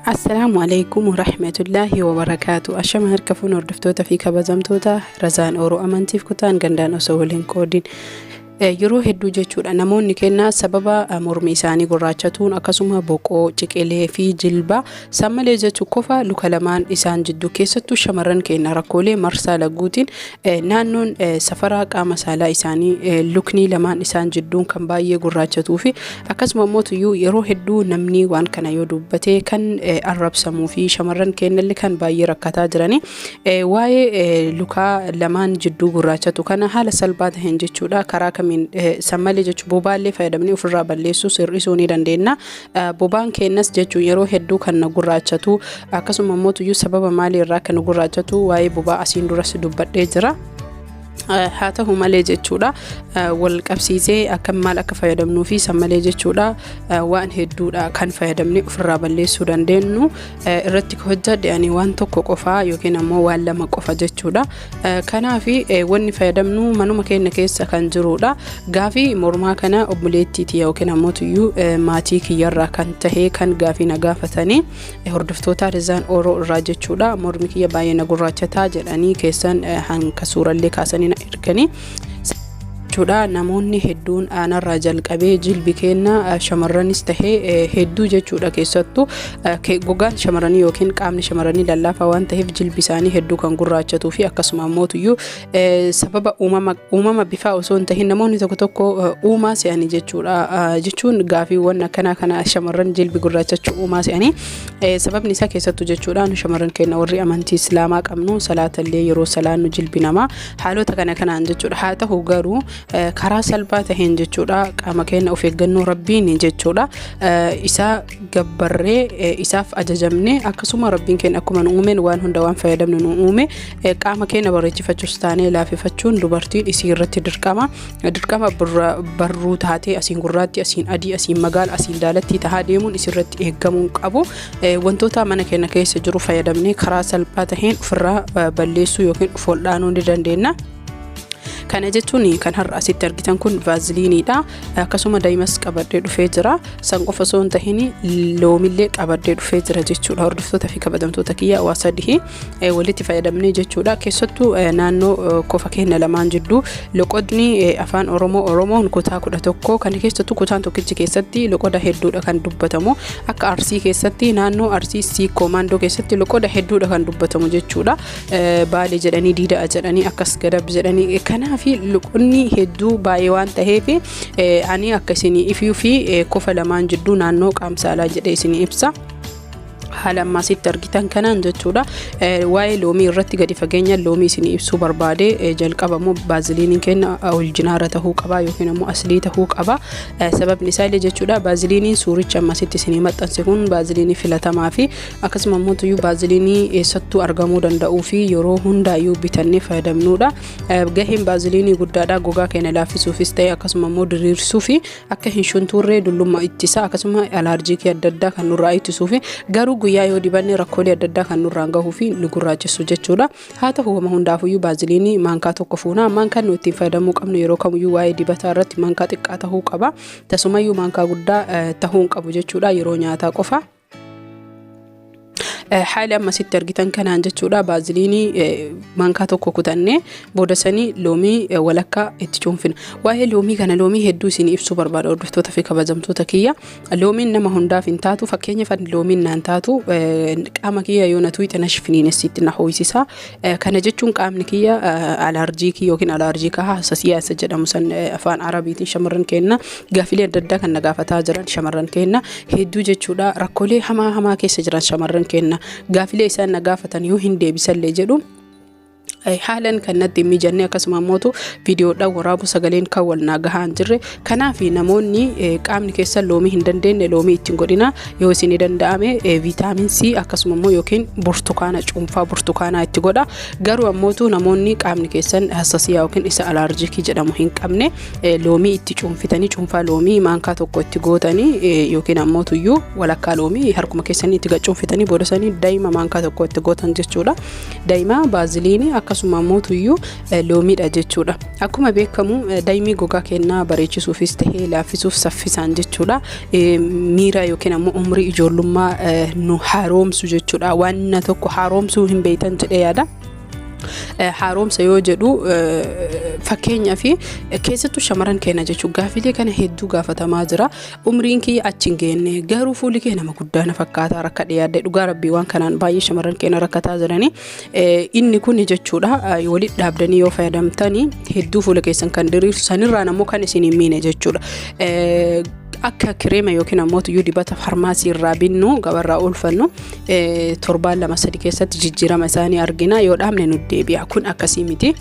Assalaamu alaikum warahmatullaahi wabarakaatu. Ashama harka fuun hordoftoota fi kabajamtoota Razaan Ooroo amantiif kutaan gandaan osoo waliin qoodin. Yeroo hedduu jechuudha namoonni kennaa sababa mormi isaanii gurraachatuun akkasuma boqoo, ciqilee fi jilba sammalee jechuu qofa luka lamaan isaan jidduu keessattuu shamarran keenya rakkoolee marsaa laguutiin naannoon safaraa qaama saalaa isaanii luknii lamaan isaan jidduun kan baay'ee gurraachatuu fi akkasuma immoo tuyyuu yeroo hedduu namni waan kana yoo dubbate kan arrabsamuu fi shamarran keenyallee kan baay'ee rakkataa jiranii waa'ee lukaa lamaan jidduu gurraachatu kana haala salphaa ta'een jechuudha karaa kamiin sammalee jechuun bobaallee fayyadamnee ofirraa balleessuu sirrisuu ni dandeenya. Bobaan keenyas jechuun yeroo hedduu kan na gurraachatu akkasuma immoo tuyyuu sababa maalii irraa kan gurraachatu waa'ee bobaa asiin duras dubbadhee jira. Haa ta'u malee jechuudha wal qabsiisee akka maal akka fayyadamnuu fi sammalee jechuudha waan hedduudha kan fayyadamnee ofirraa balleessuu dandeenyu irratti hojjedhe ani waan tokko qofaa yookiin ammoo waan lama qofa jechuudha. Kanaaf wanni fayyadamnu manuma keenya keessa kan jirudha. Gaafii mormaa kana obboleettiiti yookiin ammoo tuyyuu maatii kiyyarraa kan tahe kan gaafii na gaafatanii hordoftoota Rizaan Ooroo irraa jechuudha. Mormi kiyya baay'ee na gurraachataa jedhanii keessan hanka suurallee kaasanii na erganii. Jechuudha namoonni hedduun aanarraa jalqabee jilbi kenna shamarranis tahee hedduu jechuudha keessattuu gogaan shamarranii yookiin qaamni shamarranii lallaafaa waan ta'eef jilbi isaanii hedduu kan gurraachatuu fi akkasuma ammootuyyuu sababa uumama bifaa osoo hin tahin namoonni tokko tokko uumaa se'anii jechuudha jechuun gaafiiwwan akkanaa kana shamarran jilbi gurraachachuu uumaa se'anii sababni isaa keessattuu jechuudha nu shamarran keenya warri amantii islaamaa qabnu salaatallee yeroo salaannu jilbi namaa haalota kana kanaan jechuudha haa ta'u garuu karaa salphaa taheen jechuudha qaama keenya of eeggannoo rabbiin jechuudha isaa gabbarree isaaf ajajamne akkasuma rabbiin keenya akkuma nu uumeen waan hunda waan fayyadamnu nu uume qaama keenya bareechifachuus taanee laafifachuun dubartiin isii irratti dirqama dirqama barruu taatee asiin gurraatti asiin adii asiin magaala asiin daalattii tahaa deemuun isirratti eeggamuu qabu wantoota mana keenya keessa jiru fayyadamnee karaa salphaa taheen ofirraa balleessuu yookiin of wal'aanuu ni dandeenya. Kana jechuun kan har'a asitti argitan kun vaaziliiniidha. Akkasuma daa'imas qabadhee dhufee jira. San qofa osoo hin tahin loomillee qabadhee dhufee jira jechuudha. Hordoftoota fi kabajamtoota kiyya waa sadii walitti fayyadamnee jechuudha. Keessattuu naannoo kofa keenya lamaan jidduu loqodni afaan Oromoo Oromoon kutaa 11 kana keessattuu kutaan tokkichi keessatti loqoda hedduudha kan dubbatamu. Akka Arsii keessatti naannoo Arsii Siikoo Maandoo keessatti loqoda hedduudha kan dubbatamu jechuudha. Baalee jedhanii diida'a jedhanii akkas gadab jedhanii kanaaf loqonni hedduu baay'ee waan ta'eef ani akka isinii ifuu fi kofa lamaan jidduu naannoo qaamsaalaa jedhee isinii ibsa. Haala ammaa asitti argitan kanaan jechuudha. Waa'ee loomii irratti gadi fageenya loomii isinii ibsuu barbaade jalqaba immoo baaziliiniin keenya orijinaara ta'uu qaba yookiin immoo aslii ta'uu qaba. Sababni isaa illee jechuudha baaziliiniin suuricha amma asitti isinii maxxanse kun baaziliinii filatamaa fi akkasuma immoo tuyyuu baaziliinii eessattuu argamuu danda'uu fi yeroo hundaayyuu bitannee fayyadamnuudha. Gaheen baaziliinii guddaadha gogaa keenya laaffisuufis ta'e akkasuma immoo diriirsuu fi akka hin shuntuurree dullummaa ittisa akkasuma alaarjiikii adda addaa kan nurraa ittisuu fi garuu guyyaa yoo dibanne rakkoolee adda addaa kan nurraan gahuu fi nu gurraachisu jechuudha. Haa ta'u wama hundaafuyyuu baaziliinii maankaa tokko fuunaa maankaan nu ittiin fayyadamuu qabnu yeroo kamiyyuu waa'ee dibataa irratti maankaa xiqqaa ta'uu qaba. Tasumayyuu maankaa guddaa ta'uu hin qabu jechuudha yeroo nyaataa qofa. Haala amma asitti argitan kanaan jechuudha baaziliinii maankaa tokko kutannee booda sanii loomii walakkaa itti cuunfina. Waa'ee loomii kana loomii hedduu isin ibsuu barbaada hordoftoota fi kabajamtoota kiyya. Loomiin nama hundaaf hin taatu fakkeenyaaf ani loomiin naan taatu qaama kiyya yoo na tuqxe na finiinessitti na hoo'isisa. Kana jechuun qaamni kiyya alaarjiikii yookiin alaarjiikaa hassasiyaa isa jedhamu san afaan arabiitiin shamarran kenna gaafilee adda addaa kan na gaafataa jiran shamarran kenna hedduu jechuudha rakkoolee hamaa hamaa keessa jiran shamarran kenna gaafilee isaan na gaafatan yoo hin deebisallee jedhu haalan kan natti hin mijanne akkasuma ammootu viidiyoodhaan waraabu sagaleen kan wal naa gahaa hin jirre kanaaf namoonni qaamni keessan loomii hin dandeenye loomii ittiin godhina yoo isin danda'ame viitaamin C akkasuma immoo yookiin burtukaana cuunfaa burtukaanaa itti godha garuu ammootu namoonni qaamni keessan hassasiyaa yookiin isa alaarjikii jedhamu hin qabne loomii itti cuunfitanii cuunfaa loomii maankaa tokko itti gootanii yookiin ammoo tuyyuu walakkaa loomii harkuma keessanii itti cuunfitanii booda sanii daa'ima maankaa tokko itti gootan jechuudha. Daa'ima baaziliinii akkasuma akkasuma mootuyyuu loomiidha jechuudha. Akkuma beekamu daa'imni gogaa keenyaa bareechisuufis tahee laaffisuuf saffisaan jechuudha. Miira yookiin ammoo umrii ijoollummaa nu haaromsu jechuudha. Waan tokko haaromsuu hin beektan jedhee yaada. Haaromsa yoo jedhu, fakkeenyaa fi keessattuu shamarran keenya jechuun gaaffilee kana hedduu gaafatamaa jira. Umriin kiyya achi hin geenne, garuu fuulli kee nama guddaa na fakkaata, rakkadhe yaadde. Dhugaa rabbii, waan kanaan baay'ee shamarran keenya rakkataa jiranii. Inni kun jechuudha, walitti dhaabdanii yoo fayyadamtanii hedduu fuula keessan kan diriirsu, sanirraan ammoo kan isin hin miine jechuudha. Akka kireema yookiin ammoo tuyyuu dibata farmaasii irraa binnu, gabarraa oolfannu, torbaan 2-3 keessatti jijjiirama isaanii argina, yoo dhaabne nu deebi'a. Kun akkasii miti.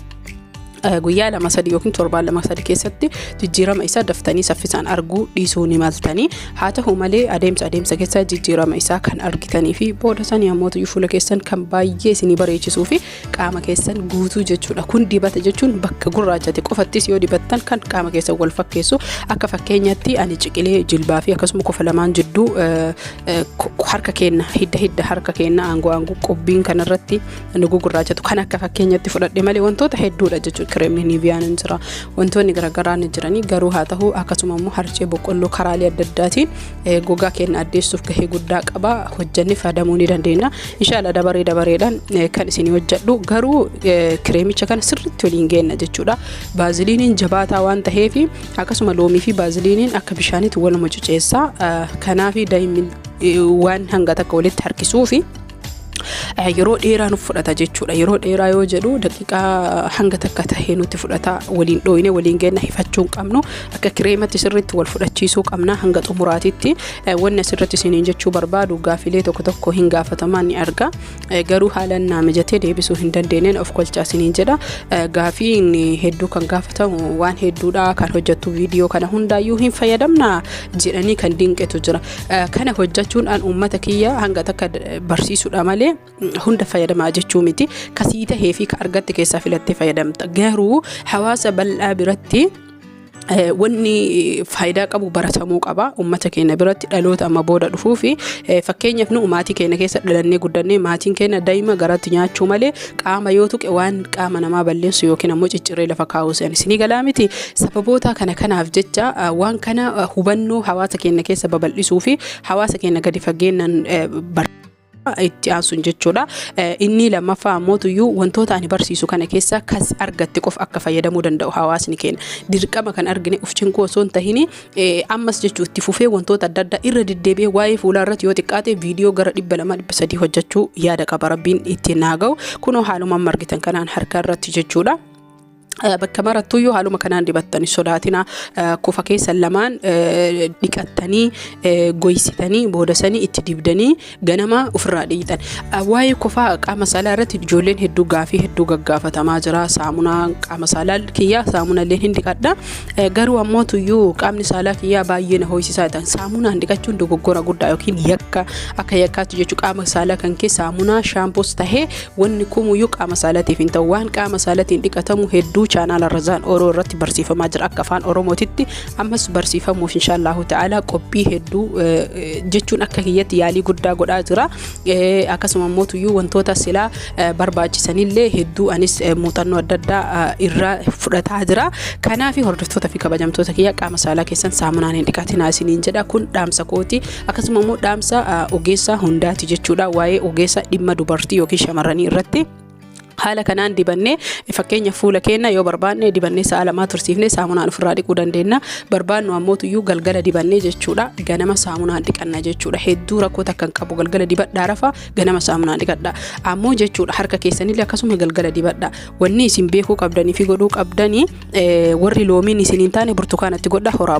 Guyyaa 2-3 yookiin torbaan 2-3 keessatti jijjiirama isaa daftanii saffisaan arguu dhiisuu ni maltanii. Haa ta'u malee, adeemsa adeemsa keessa jijjiirama isaa kan argitanii fi booda sanii ammoo fuula keessan kan baay'ee isinii bareechisuu fi qaama keessan guutuu jechuudha. Kun dibata jechuun bakka gurraachate qofattis yoo dibattan kan qaama keessan wal fakkeessu. Akka fakkeenyatti ani ciqilee, jilbaa fi akkasuma kofa lamaan jidduu harka keenna, hidda hidda harka keenna, aangoo aangoo qubbiin kanarratti nu gurraachatu kan akka fakkeenyatti fudhadhe malee wantoota hedduudha jechuudha. Kireemni Niveyaan hin jira, wantoonni garaagaraa ni jiranii. Garuu haa ta'u, akkasuma immoo harcee boqqolloo karaalee adda addaatiin gogaa keenya addeessuuf gahee guddaa qaba. Hojjannee fayyadamuu ni dandeenya inshaalla. Dabaree dabareedhaan kan isin hojjedhu garuu kireemicha kana sirriitti waliin geenna jechuudha. Baaziliiniin jabaataa waan ta'eef, akkasuma loomii fi baaziliiniin akka bishaaniitti waluma cuceessaa. Kanaaf daa'imni waan hanga takka walitti harkisuu fi yeroo dheeraa nuuf fudhata jechuudha. Yeroo dheeraa yoo jedhu, daqiiqaa hanga takka tahee nutti fudhata. Waliin dhooyne waliin geenna, hifachuu hin qabnu. Akka kireematti sirriitti wal fudhachiisuu qabna hanga xumuraatitti. Wanni asirratti isiniin jechuu barbaadu, gaafilee tokko tokko hin gaafataman ni arga. Garuu haalaan naa mijatee deebisuu hin dandeenyeen of kolchaa isiniin jedha. Gaafiin hedduu kan gaafatamu waan hedduudha. Kan hojjettu viidiyoo kana hundaayyuu hin fayyadamna jedhanii kan dinqetu jira. Kana hojjechuudhaan uummata kiyya hanga takka barsiisuudha malee hunda fayyadamaa jechuu miti. Kasii tahee fi ka argatte keessaa filattee fayyadamta. Garuu hawaasa bal'aa biratti wanni faayidaa qabu baratamuu qaba. Uummata keenya biratti, dhaloota amma booda dhufuu fi fakkeenyaaf nu maatii keenya keessa dhalannee guddannee, maatiin keenya daa'ima garatti nyaachuu malee qaama yoo tuqe waan qaama namaa balleessu yookiin ammoo cicciree lafa kaa'uu seen isinii galaa miti. Sababoota kana kanaaf jecha waan kana hubannoo hawaasa keenya keessa babal'isuu fi hawaasa keenya gadi fageenyaan itti aansuun jechuudha. Inni lammaffaa ammoo tuyyuu wantoota ani barsiisu kana keessa kas argatte qofa akka fayyadamuu danda'u hawaasni keenya. Dirqama kan argine uf cinquu osoo hin tahini, ammas jechuu itti fufee wantoota adda addaa irra deddeebi'ee waa'ee fuulaa irratti yoo xiqqaate viidiyoo gara 200, 300 hojjechuu yaada qaba. Rabbiin ittiin naa ga'u. Kunoo haaluma amma argitan kanaan harka irratti jechuudha. Bakka marattuyyuu haaluma kanaan dibattanii sodaatina. Kufa keessan lamaan dhiqattanii goysitanii, boodasanii itti dibdanii ganama ofirraa dhiitan. Waa'ee kofaa qaama saalaa irratti ijoolleen hedduu gaafii hedduu gaggaafatamaa jira. Saamunaa qaama saalaa kiyyaa saamunaa illee hin dhiqadha. Garuu ammoo tuyyuu qaamni saalaa kiyyaa baay'ee na ho'isisaa ta'an, saamunaan dhiqachuun dogoggora guddaa yookiin yakka, akka yakkaatti jechuun. Qaama saalaa kan kee saamunaa, shaampoos tahee wanni kumuyyuu qaama saalaatiif hin ta'u. Waan qaama saalaatiin dhiqatamu hedduu chaanaala Razaan Oroo irratti barsiifamaa jira akka afaan Oromootitti. Ammas barsiifamuuf inshaallahu ta'ala qophii hedduu jechuun akka kiyyatti yaalii guddaa godhaa jira. Akkasuma immoo tuyyuu wantoota silaa barbaachisanillee hedduu anis muuxannoo adda addaa irraa fudhataa jira. Kanaaf hordoftoota fi kabajamtoota kiyya, qaama saalaa keessan saamunaan hin dhiqatinaa isiniin jedha. Kun dhaamsa kooti. Akkasuma immoo dhaamsa ogeessa hundaati jechuudha, waa'ee ogeessa dhimma dubartii yookiin shamarranii irratti. Haala kanaan dibannee, fakkeenya fuula keenya yoo barbaanne dibannee sa'a 2 tursiifnee saamunaan ofirraa dhiquu dandeenya. Barbaannu ammoo tuyyuu galgala dibannee jechuudha, ganama saamunaan dhiqanna jechuudha. Hedduu rakkoo takka hin qabu. Galgala dibadhaa rafa, ganama saamunaan dhiqadha. Ammoo jechuudha, harka keessanillee akkasuma galgala dibadha. Wanni isin beekuu qabdanii fi godhuu qabdanii, warri loomiin isin hin taane burtukaanatti godha horaa.